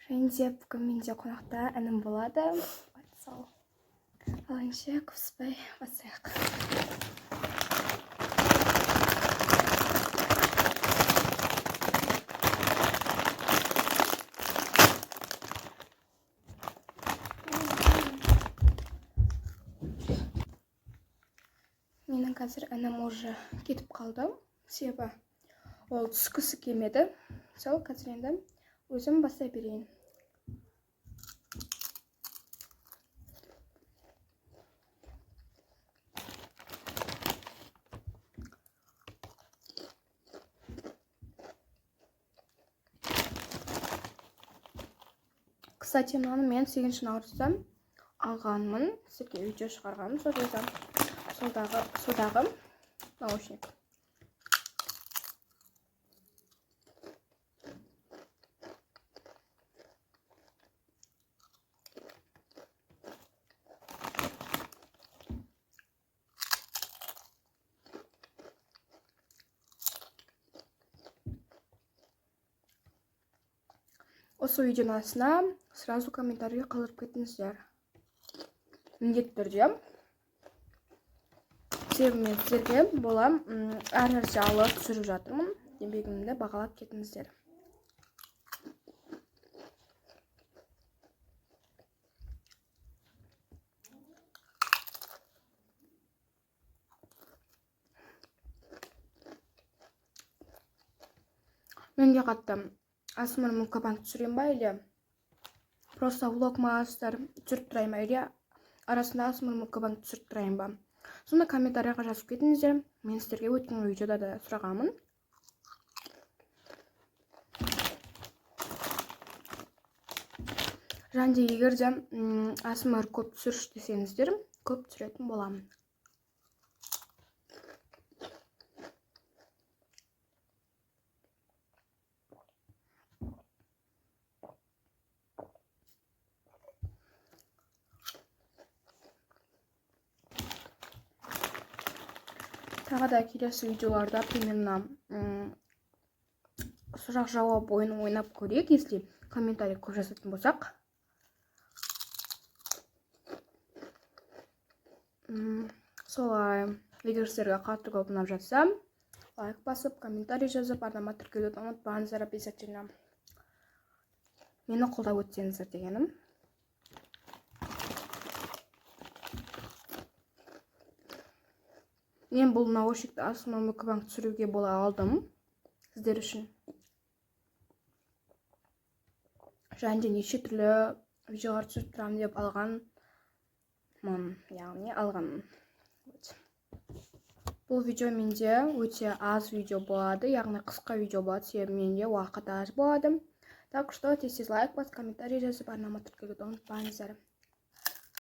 Және де бүгін менде қонақта інім болады. Вот сол. Ал ендеше көп созбай бастайық. Менің қазір інім уже кетіп қалды, себебі ол түскісі келмеді. Сол қазір енді өзім бастай берейін. Кстати, мынаны мен 8 наурызда алғанмын, сізге видео шығарғанмын сол жерде, содағы наушник. Осы видеоның астына сразу комментарий қалдырып кетіңіздер міндетті түрде, себебі мен сіздерге бола әр нәрсе алып түсіріп жатырмын. Еңбегімді бағалап кетіңіздер. Менде қатты АСМР мукбанг түсіремін ба или просто влогмастар түсіріп тұрайын ба, или арасында АСМР мукбанг түсіріп тұрайын ба, соны комментарийға жазып кетіңіздер. Мен сіздерге өткен видеода да сұрағанмын. Және де егер де АСМР көп түсірші десеңіздер, көп түсіретін боламын. Тағы да келесі видеоларда примерно сұрақ жауап ойын ойнап көрейік, если комментарий көп жазатын болсақ. Солай, егер сіздерге қатты көп ұнап жатса, лайк басып, комментарий жазып, арнама тіркелуді ұмытпаңыздар обязательно. Мені қолдап өтсеңіздер дегенім. Мен бұл наушникті АСМР мукбанг түсіруге бола алдым сіздер үшін және де неше түрлі видеолар түсіріп тұрамын деп алғанмын, яғни алғанмын. Вот. Бұл видео менде өте аз видео болады, яғни қысқа видео болады, себебі менде уақыт аз болады. Так что тез тез лайк басып, комментарий жазып, арнама тіркелуді ұмытпаңыздар.